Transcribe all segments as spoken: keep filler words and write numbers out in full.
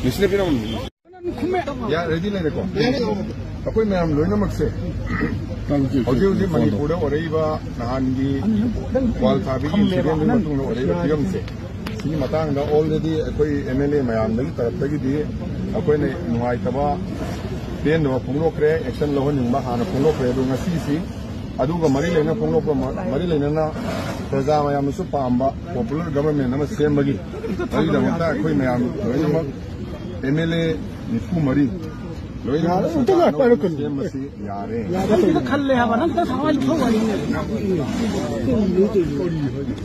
ꯂꯤꯁꯤꯡ ꯄꯤꯔꯝꯃꯤ꯫ ꯌꯥ, ꯔꯦꯗꯤ ꯂꯩꯔꯦꯀꯣ? ꯑꯩꯈꯣꯏ ꯃꯌꯥꯝ ꯂꯣꯏꯅꯃꯛꯁꯦ ꯍꯧꯖꯤꯛ ꯍꯧꯖꯤꯛ ꯃꯅꯤꯄꯨꯔꯗ ꯑꯣꯏꯔꯛꯏꯕ ꯅꯍꯥꯟꯒꯤ ꯋꯥꯜ ꯊꯥꯕꯒꯤ ꯏꯟꯁꯤꯗꯦꯟꯗꯨꯒꯤ ꯃꯇꯨꯡꯗ ꯑꯣꯏꯔꯛꯏꯕ ꯐꯤꯕꯝꯁꯦ, ꯁꯤꯒꯤ ꯃꯇꯥꯡꯗ already ꯑꯩꯈꯣꯏ M L A ꯃꯌꯥꯝꯗꯒꯤ ꯇꯔꯞꯇꯒꯤꯗꯤ ꯑꯩꯈꯣꯏꯅ ꯅꯨꯡꯉꯥꯏꯇꯕ, ꯄꯦꯟꯗꯕ ꯐꯣꯡꯗꯣꯛꯈ꯭ꯔꯦ, action ꯂꯧꯍꯟꯅꯤꯡꯕ ꯍꯥꯟꯅ ꯐꯣꯡꯗꯣꯛꯈ꯭ꯔꯦ꯫ ꯑꯗꯨ ꯉꯁꯤꯁꯤ ꯑꯗꯨꯒ ꯃꯔꯤ ꯂꯩꯅ ꯐꯣꯡꯗꯣꯛꯄ ꯃ-, ꯃꯔꯤ ꯂꯩꯅꯅ ꯄ꯭ꯔꯖꯥ ꯃꯌꯥꯝꯅꯁꯨ ꯄꯥꯝꯕ popular government ꯑꯃ ꯁꯦꯝꯕꯒꯤ ꯃꯔꯤꯗꯃꯛꯇ ꯑꯩꯈꯣꯏ ꯃꯌꯥꯝ ꯂꯣꯏꯅꯃꯛ M L A ꯅꯤꯐꯨ ꯃꯔꯤ ꯂꯣꯏꯅꯃꯛ ꯌꯥꯔꯦ, ꯑꯝꯇ ꯉꯥꯏ ꯄꯥꯏꯔꯛꯀꯅꯨ꯫ ꯁꯦꯝꯕꯁꯤ ꯌꯥꯔꯦ꯫ ꯌꯥꯔꯦ, ꯈꯜꯂꯦ ꯍꯥꯏꯕ, ꯅꯪ ꯈꯤꯇꯪ ꯁꯥꯎꯍꯜꯂꯤ ꯊꯣꯛꯑꯅꯤꯅꯦ꯫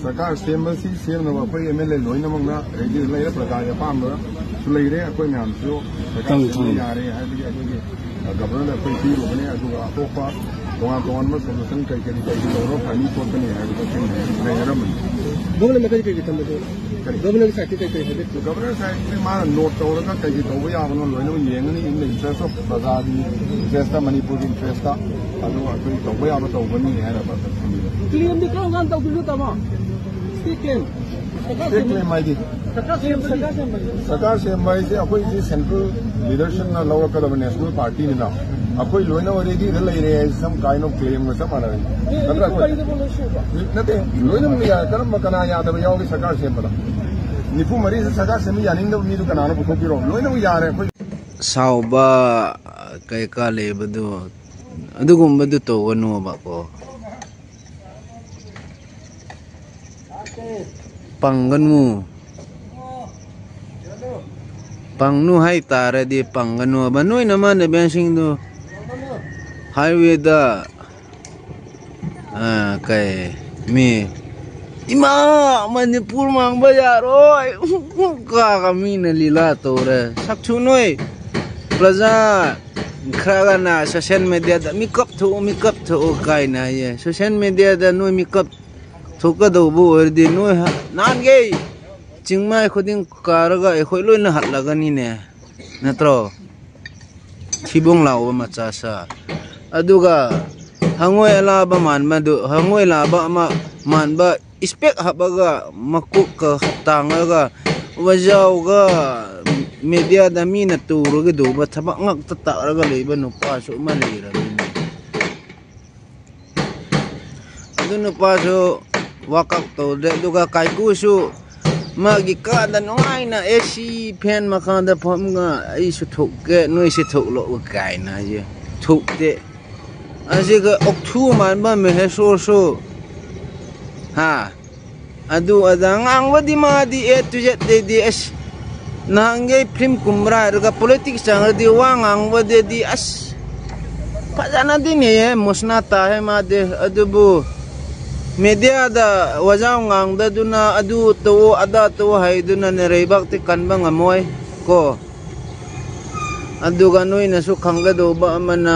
ꯁꯔꯀꯥꯔ ꯁꯦꯝꯕꯁꯤ ꯁꯦꯝꯅꯕ ꯑꯩꯈꯣꯏ M L A ꯂꯣꯏꯅꯃꯛꯅ ready ꯂꯩꯔꯦ, ꯄ꯭ꯔꯖꯥꯒꯤ ꯑꯄꯥꯝꯕꯁꯨ ꯂꯩꯔꯦ꯫ ꯑꯩꯈꯣꯏ ꯃꯌꯥꯝꯁꯨ ꯁꯔꯀꯥꯔ ꯁꯦꯝꯕ ꯌꯥꯔꯦ ꯍꯥꯏꯕꯒꯤ ꯑꯩꯈꯣꯏꯒꯤ ꯒꯕꯔꯅꯔꯗ ꯑꯩꯈꯣꯏ ꯄꯤꯔꯨꯕꯅꯦ, ꯑꯗꯨꯒ ꯑꯇꯣꯞꯄ ꯇꯣꯉꯥꯟ ꯇꯣꯉꯥꯟꯕ solution ꯀꯩ ꯀꯔꯤ ꯀꯩ ꯇꯧꯔꯒ ꯐꯅꯤ ꯈꯣꯠꯀꯅꯤ ꯍꯥꯏꯕꯗꯣ ꯑꯩꯈꯣꯏ ꯂꯩꯅꯔꯝꯕꯅꯤ꯫ ꯒꯕꯔꯅꯔꯅ ꯀꯔꯤ ꯀꯔꯤ ꯊꯝꯕꯗꯣ? ꯀꯔꯤ? ꯒꯕꯔꯅꯔꯒꯤ side ꯇꯒꯤ ꯀꯔꯤ ꯀꯔꯤ ꯍꯥꯏꯒꯦ? ꯒꯕꯔꯅꯔ side ꯇꯒꯤ ꯃꯥꯅ note ꯇꯧꯔꯒ ꯀꯩ ꯀꯩ ꯇꯧꯕ ꯌꯥꯕꯅꯣ ꯂꯣꯏꯅꯃꯛ ꯌꯦꯡꯉꯅꯤ, in the interest of ꯄ꯭ꯔꯖꯥꯒꯤ interest, ꯃꯅꯤꯄꯨꯔꯒꯤ interest꯫ ꯑꯗꯨ ꯑꯩꯈꯣꯏ ꯇꯧꯕ ꯌꯥꯕ ꯇꯧꯒꯅꯤ ꯍꯥꯏꯔꯕ ꯊꯝꯕꯤꯔꯦ꯫ Claim ꯗꯤ ꯀꯔꯝ ꯀꯥꯟꯗ ꯇꯧꯗꯣꯏꯅꯣ, ꯇꯥꯃꯣ? State claim. State claim ꯍꯥꯏꯗꯤ? ꯁꯔꯀꯥꯔ ꯁꯦꯝꯕꯒꯤ꯫ ꯁꯔꯀꯥꯔ ꯁꯦꯝꯕ ꯍꯥꯏꯁꯦ ꯑꯩꯈꯣꯏꯁꯤ central leadership ꯅ ꯂꯧꯔꯛꯀꯗꯕ national party ꯅꯤꯅ ꯑꯩꯈꯣꯏ ꯂꯣꯏꯅ ready ꯗ ꯂꯩꯔꯦ ꯍꯥꯏꯁꯦ some kind of claim ꯒ ꯆꯞ ꯃꯥꯟꯅꯔꯦ꯫ ꯅꯠꯇ꯭ꯔ ꯑꯩꯈꯣꯏ ꯄꯔꯤꯗꯕꯨ ꯂꯣꯏ ꯁꯨꯕ꯭ꯔꯣ? ꯅꯠꯇꯦ, ꯂꯣꯏꯅꯃꯛ ꯌꯥꯔꯦ꯫ ꯀꯔꯝꯕ ꯀꯅꯥ ꯌꯥꯗꯕ ꯌꯥꯎꯒꯦ ꯁꯔꯀꯥꯔ ꯁꯦꯝꯕꯗ? ꯅꯤꯐꯨ ꯃꯔꯤꯁꯤ ꯁꯔꯀꯥꯔ ꯁꯦꯝꯕ ꯌꯥꯅꯤꯡꯗꯕ ꯃꯤꯗꯨ ꯀꯅꯥꯅꯣ ꯄꯨꯊꯣꯛꯄꯤꯔꯣ? ꯂꯣꯏꯅꯃꯛ ꯌꯥꯔꯦ ꯑꯩꯈꯣꯏ꯫ ꯁꯥꯎꯕ ꯀꯩꯀꯥ ꯂꯩꯕꯗꯨ, ꯑꯗꯨꯒꯨꯝꯕꯗꯨ ꯇꯧꯒꯅꯨꯕꯀꯣ꯫ ꯄꯪꯒꯅꯨ꯫ ꯄꯪꯅꯨ ꯍꯥꯏ ꯇꯥꯔꯗꯤ ꯄꯪꯒꯅꯨꯕ꯫ ꯅꯣꯏ ꯅꯃꯥꯟꯅꯕꯁꯤꯡꯗꯨ highway ꯗ, ꯑ, ꯀꯩ, ꯃꯤ, "ꯏꯃꯥ, ꯃꯅꯤꯄꯨꯔ ꯃꯥꯡꯕ ꯌꯥꯔꯣꯏ" ꯀꯥꯒ ꯃꯤꯅ ꯂꯤꯂꯥ ꯇꯧꯔꯦ꯫ ꯁꯛꯊꯨ ꯅꯣꯏ ꯄ꯭ꯔꯖꯥ ꯈꯔꯒꯅ social media ꯗ "ꯃꯤꯀꯞ ꯊꯣꯛꯎ, ꯃꯤꯀꯞ ꯊꯣꯛꯎ" ꯀꯥꯏꯅ ꯍꯥꯏꯌꯦ꯫ Social media ꯗ ꯅꯣꯏ ꯃꯤꯀꯞ ꯊꯣꯛꯀꯗꯧꯕ ꯑꯣꯏꯔꯗꯤ ꯅꯣꯏ ꯍ-, ꯅꯍꯥꯟꯒꯩ ꯆꯤꯡꯃꯥꯏ ꯈꯨꯗꯤꯡ ꯀꯥꯔꯒ ꯑꯩꯈꯣꯏ ꯂꯣꯏꯅ ꯍꯠꯂꯒꯅꯤꯅꯦ, ꯅꯠꯇ꯭ꯔꯣ? ꯊꯤꯕꯣꯡ ꯂꯥꯎꯕ ꯃꯆꯥ ꯁꯥ꯫ ꯑꯗꯨꯒ ꯍꯪꯉꯣꯏ ꯑꯂꯥꯕ ꯃꯥꯟꯕꯗꯨ, ꯍꯪꯉꯣꯏ ꯂꯥꯕ ꯑꯃ ꯃꯥꯟꯕ, ꯏꯁꯄꯦꯛ ꯍꯥꯞꯄꯒ, ꯃꯀꯣꯛꯀ ꯇꯥꯡꯉꯒ, ꯋꯥꯖꯥꯎꯒ, ꯃꯦꯗꯤꯌꯥꯗ ꯃꯤꯅ ꯇꯨꯔꯒꯗꯧꯕ ꯊꯕꯛ ꯉꯥꯛꯇ ꯇꯥꯛꯂꯒ ꯂꯩꯕ ꯅꯨꯄꯥꯁꯨ ꯑꯃ ꯂꯩꯔꯕꯅꯤ꯫ ꯑꯗꯨ ꯅꯨꯄꯥꯁꯨ ꯋꯥꯛꯑꯥꯎꯠ ꯇꯧꯗ꯭ꯔꯦ꯫ ꯑꯗꯨꯒ ꯀꯥꯏꯀꯨꯁꯨ ꯃꯥꯒꯤ ꯀꯥꯗ ꯅꯨꯡꯉꯥꯏꯅ ꯑꯦ ꯁꯤ ꯐꯦꯟ ꯃꯈꯥꯗ ꯐꯝꯒ, "ꯑꯩꯁꯨ ꯊꯣꯛꯀꯦ, ꯅꯣꯏꯁꯨ ꯊꯣꯛꯂꯛꯑꯣ" ꯀꯥꯏꯅ ꯍꯥꯏꯌꯦ꯫ ꯊꯣꯛꯇꯦ꯫ ꯑꯁꯤꯒ ꯑꯣꯛꯊꯨ ꯃꯥꯟꯕ ꯃꯍꯦꯁꯣꯔꯁꯨ, ꯍꯥ, ꯑꯗꯨ ꯑꯗꯥ ꯉꯥꯡꯕꯗꯤ ꯃꯥꯗꯤ A to Z ꯗꯩꯗꯤ, ꯑꯁ, ꯅꯍꯥꯟꯒꯩ ꯐꯤꯂꯝ ꯀꯨꯝꯕ꯭ꯔꯥ ꯍꯥꯏꯔꯒ ꯄꯣꯂꯤꯇꯤꯛꯁ ꯆꯪꯉꯗꯤ ꯋꯥ ꯉꯥꯡꯕꯗꯗꯤ, ꯑꯁ, ꯐꯖꯅꯗꯤ ꯅꯩꯌꯦ, ꯃꯨꯁꯅꯥ ꯇꯥꯏꯌꯦ ꯃꯥꯗꯤ꯫ ꯑꯗꯨꯕꯨ ꯃꯦꯗꯤꯌꯥꯗ ꯋꯥꯖꯥꯎ ꯉꯥꯡꯗꯗꯨꯅ, ꯑꯗꯨ ꯇꯧꯑꯣ, ꯑꯗꯥ ꯇꯧꯑꯣ ꯍꯥꯏꯗꯨꯅ ꯅꯔꯩꯕꯥꯛꯇꯤ ꯀꯟꯕ ꯉꯝꯃꯣꯏ ꯀꯣ꯫ ꯑꯗꯨꯒ ꯅꯣꯏꯅꯁꯨ ꯈꯪꯒꯗꯧꯕ ꯑꯃꯅ,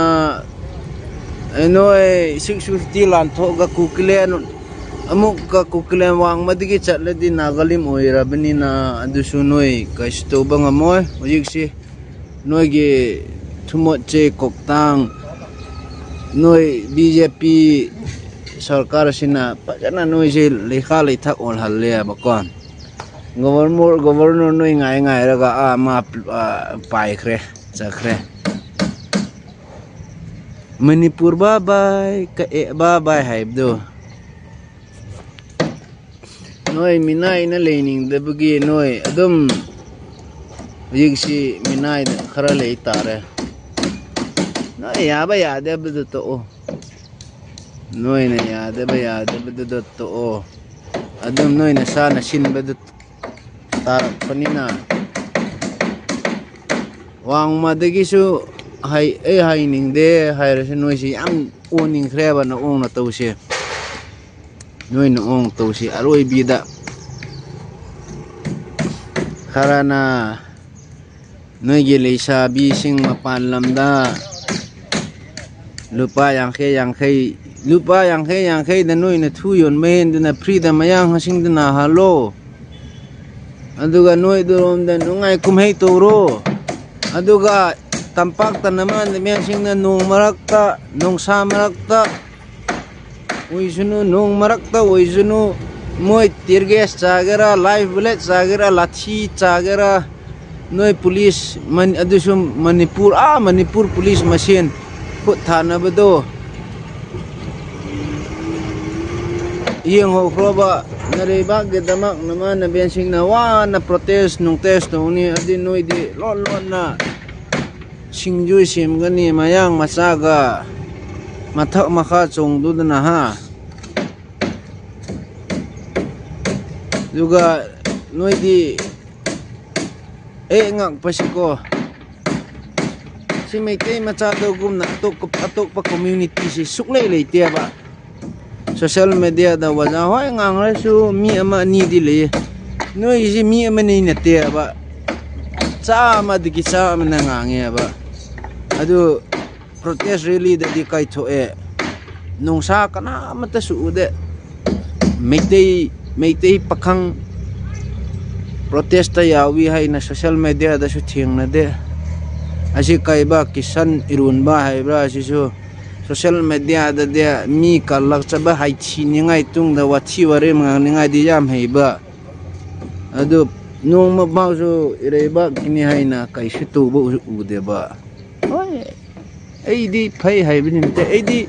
ꯑꯦ, ꯅꯣꯏ ꯁꯤꯛꯁ ꯐꯤꯐꯇꯤ ꯂꯥꯟꯊꯣꯛꯑꯒ ꯀꯨꯀꯤꯂꯦꯟ, ꯑꯃꯨꯛꯀ ꯀꯨꯀꯤꯂꯦꯟ ꯋꯥꯡꯃꯗꯒꯤ ꯆꯠꯂꯗꯤ ꯅꯥꯒꯥꯂꯦꯟ ꯑꯣꯏꯔꯕꯅꯤꯅ, ꯑꯗꯨꯁꯨ ꯅꯣꯏ ꯀꯩꯁꯨ ꯇꯧꯕ ꯉꯝꯃꯣꯏ꯫ ꯍꯧꯖꯤꯛꯁꯤ ꯅꯣꯏꯒꯤ ꯊꯨꯃꯣꯠꯁꯦ ꯀꯣꯛꯇꯥꯡ, ꯅꯣꯏ ꯕꯤ ꯖꯦ ꯄꯤ ꯁꯔꯀꯥꯔꯁꯤꯅ ꯐꯖꯅ ꯅꯣꯏꯁꯦ ꯂꯩꯈꯥ ꯂꯩꯊꯛ ꯑꯣꯜꯍꯜꯂꯦꯕꯀꯣ꯫ ꯒꯣꯕꯔꯅꯣꯔ, ꯒꯣꯕꯔꯅꯣꯔ ꯅꯣꯏ ꯉꯥꯏ ꯉꯥꯏꯔꯒ, ꯑꯥ, ꯃꯥ, ꯑꯥ, ꯄꯥꯏꯈ꯭ꯔꯦ, ꯆꯠꯈ꯭ꯔꯦ꯫ ꯃꯅꯤꯄꯨꯔ ꯕꯥꯏ ꯕꯥꯏ, ꯀꯛꯑꯦ ꯕꯥꯏ ꯕꯥꯏ ꯍꯥꯏꯕꯗꯣ꯫ ꯅꯣꯏ ꯃꯤꯅꯥꯏꯅ ꯂꯩꯅꯤꯡꯗꯕꯒꯤ ꯅꯣꯏ ꯑꯗꯨꯝ ꯍꯧꯖꯤꯛꯁꯤ ꯃꯤꯅꯥꯏꯗ ꯈꯔ ꯂꯩ ꯇꯥꯔꯦ꯫ ꯅꯣꯏ ꯌꯥꯕ ꯌꯥꯗꯕꯗꯨ ꯇꯣꯛꯑꯣ꯫ ꯅꯣꯏꯅ ꯌꯥꯗꯕ ꯌꯥꯗꯕꯗꯨꯗ ꯇꯣꯛꯑꯣ꯫ ꯑꯗꯨꯝ ꯅꯣꯏ ꯅꯁꯥꯅ ꯁꯤꯟꯕꯗꯨ ꯇꯥꯔꯛꯄꯅꯤꯅ꯫ ꯋꯥꯡꯃꯗꯒꯤꯁꯨ ꯍꯥꯏ-, ꯑꯩ ꯍꯥꯏꯅꯤꯡꯗꯦ ꯍꯥꯏꯔꯁꯨ ꯅꯣꯏꯁꯤ ꯌꯥꯝ ꯑꯣꯟꯅꯤꯡꯈ꯭ꯔꯦꯕ ꯅꯑꯣꯡ ꯅꯇꯧꯁꯦ꯫ ꯅꯣꯏ ꯅꯑꯣꯡ ꯅꯇꯧꯁꯤ ꯑꯔꯣꯏꯕꯤꯗ ꯈꯔꯅ ꯅꯣꯏꯒꯤ ꯂꯩꯁꯥꯕꯤꯁꯤꯡ ꯃꯄꯥꯟ ꯂꯝꯗ ꯂꯨꯄꯥ ꯌꯥꯡꯈꯩ, ꯌꯥꯡꯈꯩ, ꯂꯨꯄꯥ ꯌꯥꯡꯈꯩ, ꯌꯥꯡꯈꯩꯗ ꯅꯣꯏꯅ ꯊꯨ ꯌꯣꯟꯕ ꯍꯦꯟꯗꯅ ꯐ꯭ꯔꯤꯗ ꯃꯌꯥꯡꯁꯤꯡꯗ ꯅꯥꯍꯜꯂꯣ꯫ ꯑꯗꯨꯒ ꯅꯣꯏ ꯑꯗꯨꯔꯣꯝꯗ ꯅꯨꯡꯉꯥꯏ ꯀꯨꯝꯍꯩ ꯇꯧꯔꯣ꯫ ꯑꯗꯨꯒ ꯇꯝꯄꯥꯛꯇ ꯅꯃꯥꯟꯅꯕꯤꯁꯤꯡꯅ ꯅꯣꯡ ꯃꯔꯛꯇ, ꯅꯨꯡꯁꯥ ꯃꯔꯛꯇ ꯑꯣꯏꯁꯅꯨ, ꯅꯣꯡ ꯃꯔꯛꯇ ꯑꯣꯏꯁꯅꯨ, ꯃꯣꯏ tear gas ꯆꯥꯒꯦꯔꯥ, live bullet ꯆꯥꯒꯦꯔꯥ, ꯂꯥꯊꯤ ꯆꯥꯒꯦꯔꯥ, ꯅꯣꯏ ꯄꯨꯂꯤꯁ, ꯃꯟ-, ꯑꯗꯨꯁꯨ ꯃꯅꯤꯄꯨꯔ, ꯑꯥ, ꯃꯅꯤꯄꯨꯔ ꯄꯨꯂꯤꯁ ꯃꯁꯦꯟ ꯈꯨꯠ ꯊꯥꯅꯕꯗꯣ ꯌꯦꯡꯍꯧꯈ꯭ꯔꯣꯕ꯫ ꯅꯔꯩꯕꯥꯛꯀꯤꯗꯃꯛ ꯅꯃꯥꯟꯅꯕꯤꯁꯤꯡꯅ ꯋꯥꯅ protest ꯅꯨꯡꯇꯦꯁ ꯇꯧꯅꯤ, ꯑꯗꯨꯗꯤ ꯅꯣꯏꯗꯤ ꯂꯣꯟ ꯂꯣꯟꯅ ꯁꯤꯡꯖꯨ ꯁꯦꯝꯒꯅꯤ, ꯃꯌꯥꯡ ꯃꯆꯥꯒ ꯃꯊꯛ ꯃꯈꯥ ꯆꯣꯡꯗꯨꯗꯅ, ꯍꯥ? ꯑꯗꯨꯒ ꯅꯣꯏꯗꯤ, ꯑꯦ, ꯉꯛꯄꯁꯤꯀꯣ, ꯁꯤ ꯃꯩꯇꯩ ꯃꯆꯥꯗꯨꯒꯨꯝꯅ ꯑꯇꯣꯞꯄ, ꯑꯇꯣꯞꯄ communityꯁꯤ ꯁꯨꯛꯂꯩ ꯂꯩꯇꯦꯕ꯫ Social mediaꯗ ꯑꯣꯖꯥ ꯍꯣꯏ ꯉꯥꯡꯂꯁꯨ ꯃꯤ ꯑꯃ ꯑꯅꯤꯗꯤ ꯂꯩꯌꯦ꯫ ꯅꯣꯏꯒꯤꯁꯤ ꯃꯤ ꯑꯃꯅꯤ ꯅꯠꯇꯦꯕ, ꯆꯥꯝꯃꯗꯒꯤ ꯆꯥꯝꯃꯅ ꯉꯥꯡꯉꯦꯕ꯫ ꯑꯗꯨ protest rallyꯗꯗꯤ ꯀꯥꯏꯊꯣꯛꯑꯦ, ꯅꯨꯡꯁꯥ ꯀꯅꯥ ꯑꯃꯠꯇꯁꯨ ꯎꯗꯦ꯫ ꯃꯩꯇꯩ, ꯃꯩꯇꯩ ꯄꯥꯈꯪ protestꯇ ꯌꯥꯎꯏ ꯍꯥꯏꯅ social mediaꯗꯁꯨ ꯊꯦꯡꯅꯗꯦ꯫ ꯑꯁꯤ ꯀꯩꯕ, ꯀꯤꯁꯟ ꯏꯔꯣꯟꯕ ꯍꯥꯏꯕ꯭ꯔꯥ, ꯑꯁꯤꯁꯨ social mediaꯗꯗꯤ ꯃꯤ ꯀꯜꯂꯛꯆꯕ, ꯍꯥꯏꯊꯤꯅꯤꯡꯉꯥꯏ, ꯇꯨꯡꯗ ꯋꯥꯊꯤ ꯋꯥꯔꯦꯝ ꯉꯥꯡꯅꯤꯡꯉꯥꯏꯗꯤ ꯌꯥꯝ ꯍꯩꯕ꯫ ꯑꯗꯨ ꯅꯣꯡꯃ ꯐꯥꯎꯁꯨ ꯏꯔꯩꯕꯥꯛꯀꯤꯅꯤ ꯍꯥꯏꯅ ꯀꯩꯁꯨ ꯇꯧꯕ ꯎ-, ꯎꯗꯦꯕ꯫ ꯍꯣꯏ, ꯑꯩꯗꯤ ꯐꯩ ꯍꯥꯏꯕꯗꯤ ꯅꯠꯇꯦ꯫ ꯑꯩꯗꯤ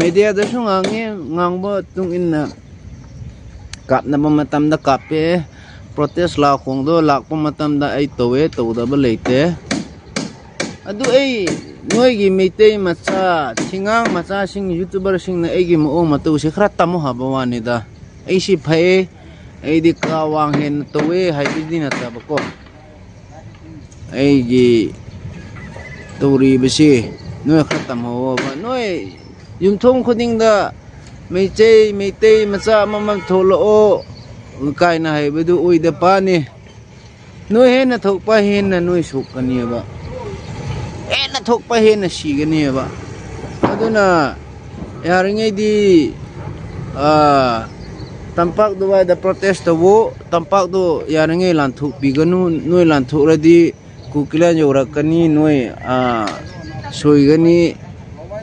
mediaꯗꯁꯨ ꯉꯥꯡꯉꯦ, ꯉꯥꯡꯕ ꯃꯇꯨꯡ ꯏꯟꯅ ꯀꯥꯞꯅꯕ ꯃꯇꯝꯗ ꯀꯥꯞꯄꯦ, protest ꯂꯥꯛꯈꯣꯡꯗꯣ ꯂꯥꯛꯄ ꯃꯇꯝꯗ ꯑꯩ ꯇꯧꯋꯦ, ꯇꯧꯗꯕ ꯂꯩꯇꯦ꯫ ꯑꯗꯨ ꯑꯩ ꯅꯣꯏꯒꯤ ꯃꯩꯇꯩ ꯃꯆꯥ, ꯊꯤꯉꯥꯡ ꯃꯆꯥꯁꯤꯡ, YouTuberꯁꯤꯡꯅ ꯑꯩꯒꯤ ꯃꯑꯣꯡ ꯃꯇꯧꯁꯦ ꯈꯔ ꯇꯝꯃꯨ ꯍꯥꯏꯕ ꯋꯥꯅꯤꯗ꯫ ꯑꯩꯁꯤ ꯐꯩ, ꯑꯩꯗꯤ ꯀꯥ ꯋꯥꯡ ꯍꯦꯟꯅ ꯇꯧꯋꯦ ꯍꯥꯏꯕꯗꯤ ꯅꯠꯇꯕꯀꯣ꯫ ꯑꯩꯒꯤ ꯇꯧꯔꯤꯕꯁꯤ ꯅꯣꯏ ꯈꯔ ꯇꯝꯍꯧꯕ꯫ ꯅꯣꯏ ꯌꯨꯝꯊꯣꯡ ꯈꯨꯗꯤꯡꯗ ꯃꯩꯇꯩ, ꯃꯩꯇꯩ ꯃꯆꯥ ꯑꯃꯃꯝ ꯊꯣꯛꯂꯛꯑꯣ ꯀꯥꯏꯅ ꯍꯥꯏꯕꯗꯨ ꯑꯣꯏꯗ ꯄꯥꯅꯤ꯫ ꯅꯣꯏ ꯍꯦꯟꯅ ꯊꯣꯛꯄ ꯍꯦꯟꯅ ꯅꯣꯏ ꯁꯣꯛꯀꯅꯦꯕ, ꯍꯦꯟꯅ ꯊꯣꯛꯄ ꯍꯦꯟꯅ ꯁꯤꯒꯅꯦꯕ꯫ ꯑꯗꯨꯅ ꯌꯥꯔꯤꯉꯩꯗꯤ, ꯑꯥ, ꯇꯝꯄꯥꯛ ꯑꯗꯨꯋꯥꯏꯗ protest ꯇꯧꯋꯣ꯫ ꯇꯝꯄꯥꯛꯇꯣ ꯌꯥꯔꯤꯉꯩ ꯂꯥꯟꯊꯣꯛꯄꯤꯒꯅꯨ꯫ ꯅꯣꯏ ꯂꯥꯟꯊꯣꯛꯂꯗꯤ ꯀꯨꯀꯤꯂꯦꯟ ꯌꯧꯔꯛꯀꯅꯤ, ꯅꯣꯏ, ꯑ, ꯁꯣꯏꯒꯅꯤ꯫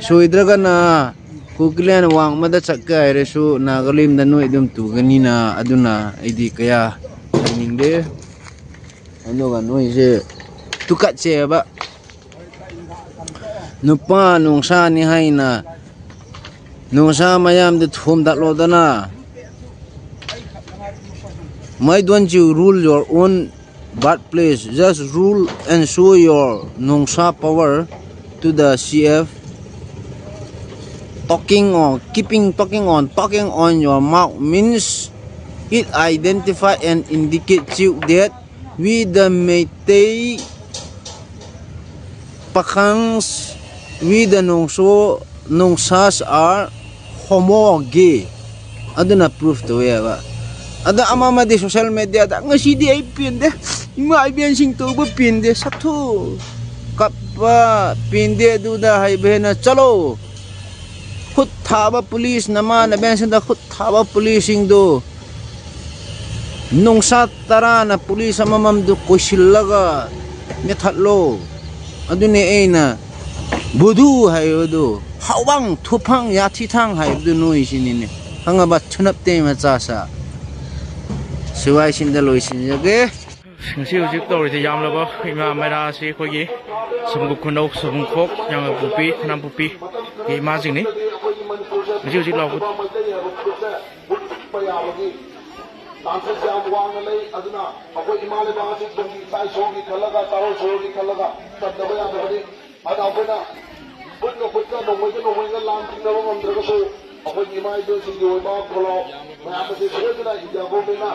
ꯁꯣꯏꯗ꯭ꯔꯒꯅ ꯀꯨꯀꯤꯂꯦꯟ ꯋꯥꯡꯃꯗ ꯆꯠꯀꯦ ꯍꯥꯏꯔꯁꯨ ꯅꯥꯒꯥꯂꯦꯟꯗ ꯅꯣꯏ ꯑꯗꯨꯝ ꯇꯨꯒꯅꯤꯅ, ꯑꯗꯨꯅ ꯑꯩꯗꯤ ꯀꯌꯥ ꯂꯩꯅꯤꯡꯗꯦ꯫ ꯑꯗꯨꯒ ꯅꯣꯏꯁꯦ ꯇꯨꯀꯠꯆꯩꯑꯕ꯫ ꯅꯨꯄꯥ ꯅꯨꯡꯁꯥꯅꯤ ꯍꯥꯏꯅ ꯅꯨꯡꯁꯥ ꯃꯌꯥꯝꯗ ꯊꯣꯝꯗꯠꯂꯣꯗꯅ꯫ Why don't you rule your own birthplace? Just rule and show your Nongsa power to the C F. Talking on, keeping talking on, talking on your mouth means it identify and indicates you that we the Meitei Pakhangs, we the Nongso, Nongsas are homo gay. ꯑꯗꯨꯅ proof ꯇꯧꯋꯦꯕ꯫ ꯑꯗ ꯑꯃ ꯑꯃꯗꯤ social media ꯗ, "ꯉꯁꯤꯗꯤ ꯑꯩ ꯄꯦꯟꯗꯦ, ꯏꯃꯥ ꯏꯕꯦꯟꯁꯤꯡ ꯇꯧꯕ ꯄꯦꯟꯗꯦ, ꯁꯥꯊꯨ ꯀꯞꯄ ꯄꯦꯟꯗꯦ, ꯑꯗꯨꯗ ꯍꯥꯏꯕ ꯍꯦꯟꯅ ꯆꯠꯂꯣ꯫ ꯈꯨꯠ ꯊꯥꯕ police, ꯅꯃꯥ ꯅꯕꯦꯟꯁꯤꯡꯗ ꯈꯨꯠ ꯊꯥꯕ police ꯁꯤꯡꯗꯨ ꯅꯨꯡꯁꯥ ꯇꯔꯥꯅ police ꯑꯃꯃꯝꯗꯨ ꯀꯣꯏꯁꯤꯜꯂꯒ ꯃꯦꯠꯊꯠꯂꯣ꯫ ꯑꯗꯨꯅꯤ ꯑꯩꯅ ꯕꯨꯙꯨ ꯍꯥꯏꯕꯗꯨ, ꯍꯥꯎꯕꯪ ꯊꯨꯐꯪ ꯌꯥꯊꯤꯊꯥꯡ ꯍꯥꯏꯕꯗꯨ ꯅꯣꯏꯁꯤꯅꯤꯅꯦ꯫ ꯈꯪꯉꯕ? ꯊꯨꯅꯞꯇꯦ ꯃꯆꯥꯁꯥ꯫ ꯁꯤꯋꯥꯏꯁꯤꯡꯗ ꯂꯣꯏꯁꯤꯟꯖꯒꯦ꯫ ꯉꯁꯤ ꯍꯧꯖꯤꯛ ꯇꯧꯔꯤꯁꯦ ꯌꯥꯝꯂꯕ ꯏꯃꯥ ꯃꯩꯔꯥ ꯑꯁꯤ ꯑꯩꯈꯣꯏꯒꯤ ꯁꯃꯨꯛ ꯈꯨꯅꯧ, ꯁꯃꯨꯛꯈꯣꯛ, ꯌꯥꯡꯒꯄꯣꯛꯄꯤ, ꯈꯅꯥꯝꯄꯣꯛꯄꯤꯒꯤ ꯏꯃꯥꯁꯤꯡꯅꯤ꯫ ꯉꯁꯤ ꯍꯧꯖꯤꯛ ꯂꯥꯎꯕ ꯇꯥꯟꯁꯤꯜꯁꯦ ꯌꯥꯝ ꯋꯥꯡꯅ ꯂꯩ꯫ ꯑꯗꯨꯅ ꯑꯩꯈꯣꯏ ꯏꯃꯥ ꯂꯩꯕꯥꯛ ꯑꯁꯤ ꯇꯨꯡꯒꯤ ꯏꯆꯥ ꯏꯁꯨꯒꯤ ꯈꯜꯂꯒ, ꯆꯥꯔꯣꯟ ꯁꯨꯔꯣꯟꯒꯤ ꯈꯜꯂꯒ ꯆꯠꯇꯕ ꯌꯥꯗꯕꯅꯤ꯫ ꯑꯗ ꯑꯩꯈꯣꯏꯅ ꯈꯨꯠꯅ ꯈꯨꯠꯀ ꯅꯣꯡꯃꯩꯒ ꯅꯣꯡꯃꯩꯒ ꯂꯥꯟ ꯆꯤꯡꯅꯕ ꯉꯝꯗ꯭ꯔꯒꯁꯨ, ꯑꯩꯈꯣꯏꯒꯤ ꯏꯃꯥ ꯏꯕꯦꯜꯁꯤꯡꯒꯤ ꯑꯣꯏꯕ ꯈꯣꯜꯂꯥꯎ ꯃꯌꯥꯝ ꯑꯁꯤ ꯁꯣꯏꯗꯅ ꯏꯟꯗꯤꯌꯥ ꯒꯣꯔꯃꯦꯟꯅ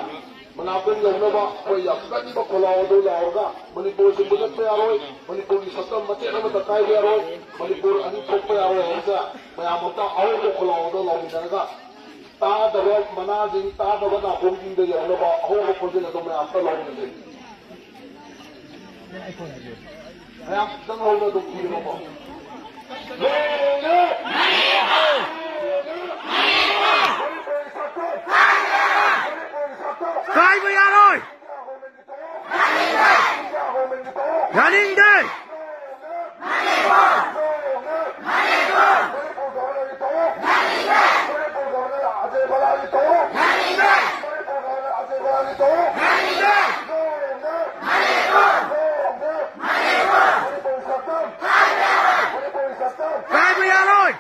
ꯃꯅꯥꯀꯣꯡ ꯌꯧꯅꯕ ꯑꯩꯈꯣꯏ ꯌꯥꯝ ꯀꯟꯕ ꯈꯣꯜꯂꯥꯎ ꯑꯗꯨ ꯂꯥꯎꯔꯒ ꯃꯅꯤꯄꯨꯔꯁꯤ ꯃꯨꯊꯠꯄ ꯌꯥꯔꯣꯏ, ꯃꯅꯤꯄꯨꯔꯒꯤ ꯁꯛꯇꯝ ꯃꯆꯦꯠ ꯑꯃꯠꯇ ꯀꯥꯏꯕ ꯌꯥꯔꯣꯏ, ꯃꯅꯤꯄꯨꯔ ꯑꯅꯤ ꯊꯣꯛꯄ ꯌꯥꯔꯣꯏ ꯍꯥꯏꯕꯁꯦ ꯃꯌꯥꯝ ꯑꯝꯇ ꯑꯍꯧꯕ ꯈꯣꯜꯂꯥꯎ ꯑꯗꯨ ꯂꯥꯎꯃꯤꯟꯅꯔꯒ ꯇꯥꯗꯕ ꯃꯅꯥꯁꯤꯡ, ꯇꯥꯗꯕ ꯅꯥꯀꯣꯡꯁꯤꯡꯗ ꯌꯧꯅꯕ ꯑꯍꯧꯕ ꯈꯣꯟꯖꯦꯜ ꯑꯗꯨ ꯃꯌꯥꯝ ꯑꯝꯇ ꯂꯥꯎꯃꯤꯟꯅꯁꯦ꯫ ꯃꯌꯥꯝ ꯈꯤꯇꯪ ꯍꯧꯅ ꯑꯗꯨꯝ ꯄꯤꯔꯣꯀꯣ꯫ ꯀꯥꯏꯕ ꯌꯥꯔꯣꯏ! ꯌꯥꯅꯤꯡꯗꯦ! ꯀꯥꯏꯕ ꯌꯥꯔꯣꯏ!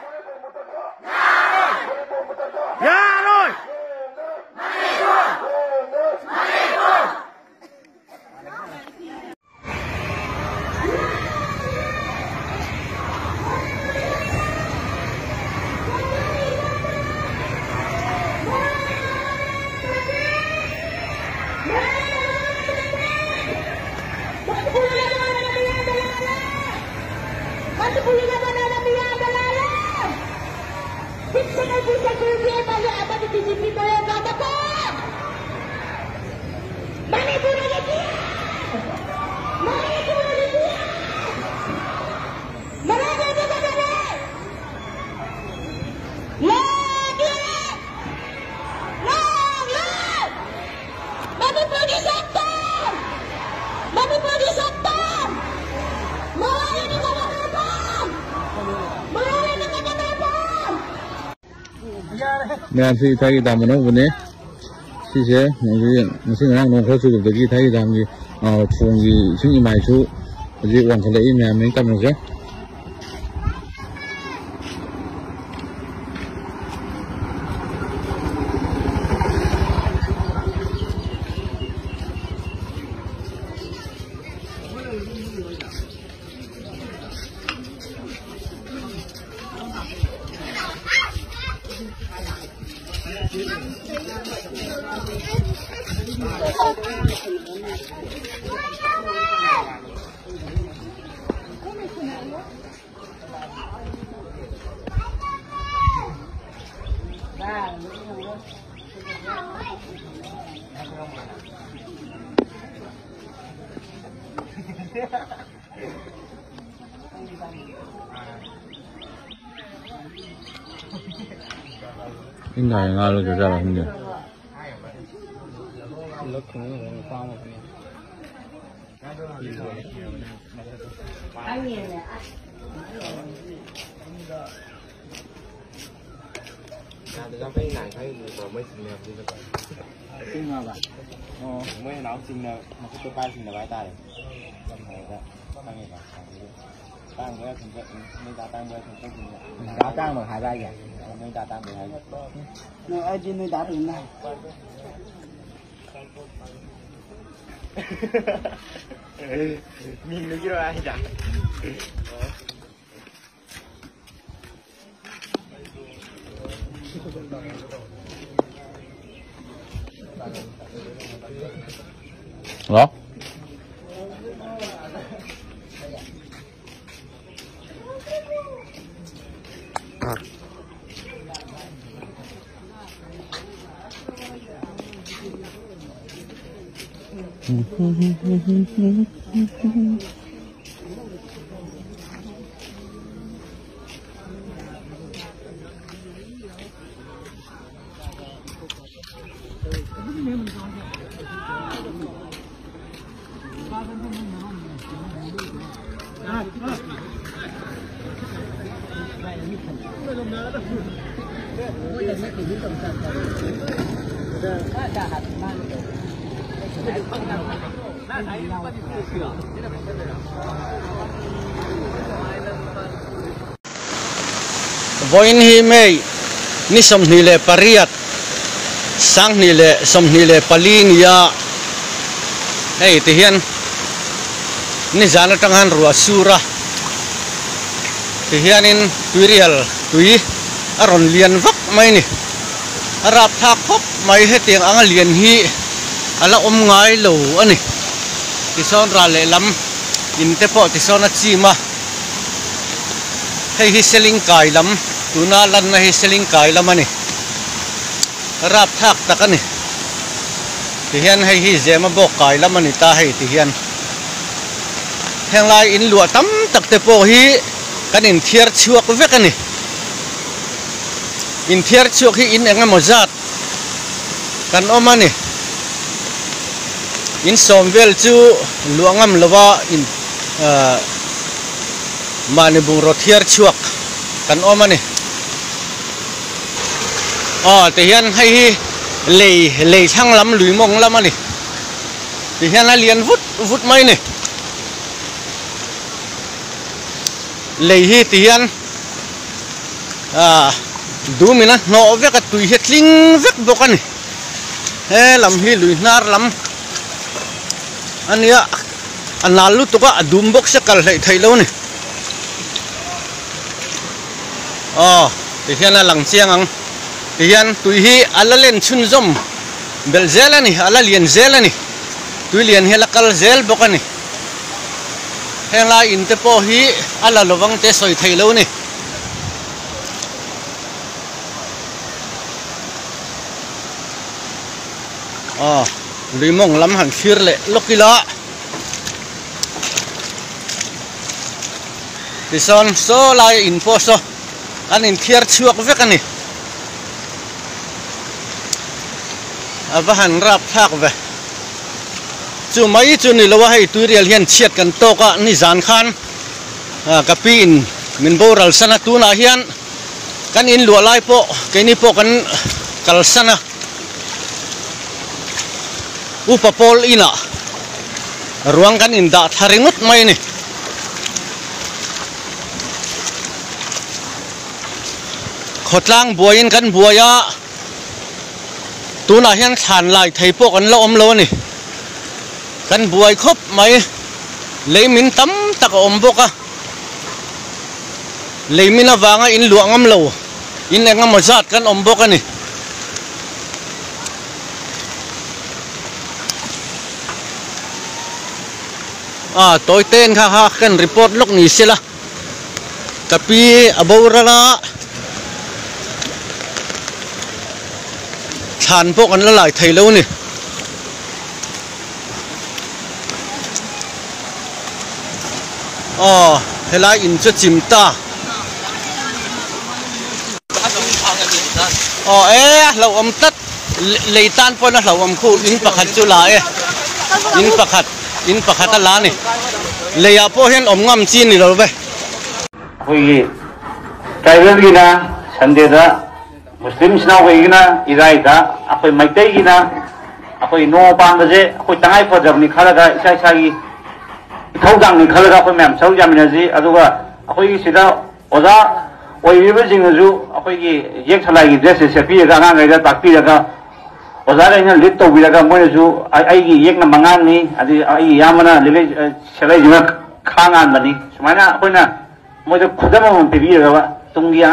ꯌꯥꯔꯣꯏ! ꯃꯅꯤꯄꯨꯔꯗꯒꯤ ꯄꯤꯌꯥ! ꯃꯅꯤꯄꯨꯔꯗꯒꯤ ꯄꯤꯌꯥ! ꯃꯔꯥꯏꯕꯛ ꯐꯖꯔꯦ! ꯂꯥꯛꯂꯦ! ꯂꯥꯛꯂꯦ! ꯃꯅꯤꯄꯨꯔꯒꯤ ꯁꯛꯇꯝ! ꯃꯅꯤꯄꯨꯔꯒꯤ ꯁꯛꯇꯝ! ꯃꯔꯥꯏꯕꯛ ꯐꯖꯔꯦ! ꯃꯔꯥꯏꯕꯛ ꯐꯖꯔꯦ! ꯃꯌꯥꯝꯁꯤ ꯏꯊꯥꯒꯤ ꯗꯥꯝ ꯑꯅꯧꯕꯅꯦ꯫ ꯁꯤꯁꯦ ꯍꯧꯖꯤꯛ ꯉꯁꯤ ꯉꯔꯥꯡ ꯅꯣꯡ ꯈꯔ ꯆꯨꯔꯨꯕꯗꯒꯤ ꯏꯊꯥꯒꯤ ꯗꯥꯝꯒꯤ, ꯑ, ꯊꯣꯡꯒꯤ ꯏꯁꯤꯡ ꯏꯃꯥꯏꯁꯨ ꯍꯧꯖꯤꯛ ꯋꯥꯡꯈꯠꯂꯛꯏ꯫ ꯃꯌꯥꯝ ꯃꯤꯡ ꯇꯝꯃꯁꯦ꯫ ꯏꯪ ꯊꯥꯏ ꯉꯥ ꯂꯧ ꯆꯠ ꯆꯠꯂ ꯈꯪꯗꯦ꯫ ꯆꯤꯡꯉꯕ? ꯑꯣ꯫ ꯃꯣꯏ ꯅꯅꯥꯎ ꯆꯤꯡꯅ ꯃꯈꯨꯠꯇꯣ ꯄꯥꯏꯔ ꯆꯤꯡꯅꯕ ꯍꯥꯏꯇꯥꯔꯦ꯫ ꯑꯗꯨꯗ ꯈꯪꯉꯤꯕ꯫ ꯑꯗꯨꯗ ꯇꯥꯡꯕ ꯌꯥꯝ ꯁꯨꯝ ꯆꯠ-, ꯅꯣꯏ ꯗꯥ ꯇꯥꯡꯕ ꯌꯥꯝ ꯁꯨꯝ ꯆꯠꯈꯤꯅꯦ꯫ ꯗꯥ ꯇꯥꯡꯕ ꯍꯥꯏꯕ ꯍꯥꯏꯁꯦ? ꯅꯣꯏ ꯗꯥ ꯇꯥꯡꯕ ꯍꯥꯏꯕ꯫ ꯅꯣꯏ, ꯑꯩꯗꯤ ꯅꯣꯏ ꯗꯥ ꯔꯨꯝꯅ ꯍꯥꯏ꯫ ꯃꯤꯡꯗꯨꯒꯤꯔꯣ ꯍꯥꯏꯁꯦ? Hello. Vawiin hi May ni sawmhnih leh pariat, sanghnih leh sawmhnih leh pali nia, hei ti hian nizan aṭanga an ruah sur a, ti hianin Tuirial tui a rawn lian vak mai ni. A rapthlak khawp mai, hetiang anga lian hi a la awm ngai lo a ni. Tisawn ral leh lam in te pawh tisawn a chim a. Hei hi Selingkai lam, tuna lanna hi Selingkai lam a ni. Rapthlak tak a ni. Ti hian hei hi Zemabawk kai lam a ni ta hei ti hian. Henglai in luah tam tak te pawh hi kan inthiar chhuak vek a ni. Inthiar chhuak hi in engemaw zat kan awm a ni. In sawm vel chu luah ngam lova in, ah, Manibung rawt hiar chhuak kan awm a ni. Aw, ti hian hei hi lei, lei thlang lam, Luimawng lam a ni. Ti hian a lian vut vut mai ni. Lei hi ti hian, a, dumin a hnawh vek a, tui hi a tling vek bawk a ni. He lam hi Luihnar lam a nia, a nal lutuk a, a dum bawk se, kal hleih theih lo ni. Aw, ti hian a lang chiang ang. Ti hian tui hi a la len chhunzawm belh zel a ni, a la lian zel a ni. Tui lian hi a la kal zel bawk a ni. Helai in te pawh hi a la lovang te sawi thei lo ni. Aw, Luimawng lam han fir leh lawk ila. Tisawn saw lai in pawh saw an inthiar chhuak vek a ni. A va han rap thlak ve. Chu mai chu ni lo a, hei Tuirial hian chhiat kan tawk a, nizan khan, a, ka pi in min boral san a, tunah hian kan in luah lai pawh keini pawh kan kalsan a. Upa pawl inah ruang kan indah thla ringawt mai a ni. Khawtlang buaiin kan buai a, tunah hian thlan lai thei pawh kan la awm lo a ni. Kan buai khawp mai, leimin tam tak a awm bawk a. Leimin avanga in luah ngam lo, in engemaw zat kan awm bawk a ni. A, tawite in kha ha kan report lawk ni sela. Ka pi a boral a, thlan pawh kan la lai thei lo ni. Aw, helai in chu chim ta. Aw, e, a hlauhawm tlat. Le-, lei tan pawhin a hlauhawm khu in pakhat chu la e. In pakhat, in pakhat a la ni. Leiah pawh hian awm ngam chi ni lo ve. ꯑꯩꯈꯣꯏꯒꯤ ꯇ꯭ꯔꯥꯏꯕꯦꯜꯒꯤꯅ ꯁꯟꯗꯦꯗ, ꯃꯨꯁꯂꯤꯝ ꯏꯆꯤꯟ ꯏꯅꯥꯎꯈꯩꯒꯤꯅ ꯏꯔꯥꯏꯗ, ꯑꯩꯈꯣꯏ ꯃꯩꯇꯩꯒꯤꯅ ꯑꯩꯈꯣꯏ ꯅꯣꯡꯃ ꯄꯥꯟꯕꯁꯦ ꯑꯩꯈꯣꯏ ꯇꯉꯥꯏ ꯐꯗꯕꯅꯤ ꯈꯜꯂꯒ, ꯏꯁꯥ ꯏꯁꯥꯒꯤ ꯏꯊꯧꯗꯥꯡꯅꯤ ꯈꯜꯂꯒ ꯑꯩꯈꯣꯏ ꯃꯌꯥꯝ ꯁꯔꯨꯛ ꯌꯥꯃꯤꯟꯅꯁꯤ꯫ ꯑꯗꯨꯒ ꯑꯩꯈꯣꯏꯒꯤ ꯁꯤꯗ ꯑꯣꯖꯥ ꯑꯣꯏꯕꯤꯕꯁꯤꯡꯅꯁꯨ ꯑꯩꯈꯣꯏꯒꯤ ꯌꯦꯛ ꯁꯂꯥꯏꯒꯤ ꯗ꯭ꯔꯦꯁꯁꯦ ꯁꯦꯠꯄꯤꯔꯒ, ꯑꯉꯥꯡꯈꯩꯗ ꯇꯥꯛꯄꯤꯔꯒ, ꯑꯣꯖꯥꯈꯩꯅ ꯂꯤꯗ ꯇꯧꯕꯤꯔꯒ, ꯃꯣꯏꯅꯁꯨ ꯑꯩ-, ꯑꯩꯒꯤ ꯌꯦꯛꯅ ꯃꯉꯥꯡꯅꯤ, ꯑꯗꯩ ꯑꯩꯒꯤ ꯏꯌꯥꯝꯕꯅ ꯂꯤꯂꯩ-, ꯑ, ꯁꯦꯂꯩꯁꯤꯅ ꯈꯥ ꯉꯥꯟꯕꯅꯤ꯫ ꯁꯨꯃꯥꯏꯅ ꯑꯩꯈꯣꯏꯅ ꯃꯣꯏꯗ ꯈꯨꯗꯝ ꯑꯃꯃꯝ ꯄꯤꯕꯤꯔꯒ, ꯇꯨꯡꯒꯤ,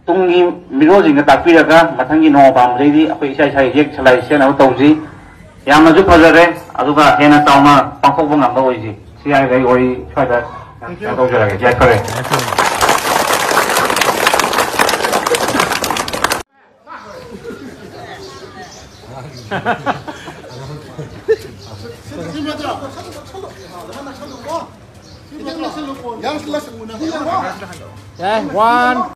ꯇꯨꯡꯒꯤ ꯃꯤꯔꯣꯜꯁꯤꯡꯗ ꯇꯥꯛꯄꯤꯔꯒ, ꯃꯊꯪꯒꯤ ꯅꯣꯡꯃ ꯄꯥꯟꯕꯗꯩꯗꯤ ꯑꯩꯈꯣꯏ ꯏꯁꯥ ꯏꯁꯥꯒꯤ ꯌꯦꯛ ꯁꯂꯥꯏ ꯁꯦꯠꯅꯕ ꯇꯧꯁꯤ꯫ ꯌꯥꯝꯅꯁꯨ ꯐꯖꯔꯦ, ꯑꯗꯨꯒ ꯍꯦꯟꯅ ꯆꯥꯎꯅ ꯄꯥꯡꯊꯣꯛꯄ ꯉꯝꯕ ꯑꯣꯏꯁꯤ꯫ ꯁꯤ ꯍꯥꯏꯔꯒ ꯑꯩ ꯋꯥꯔꯤ ꯁ꯭ꯋꯥꯏꯗ ꯀꯩꯅꯣ ꯇꯧꯖꯔꯒꯦ꯫ ꯌꯥꯏꯐꯔꯦ꯫ ꯌꯥꯏ, one.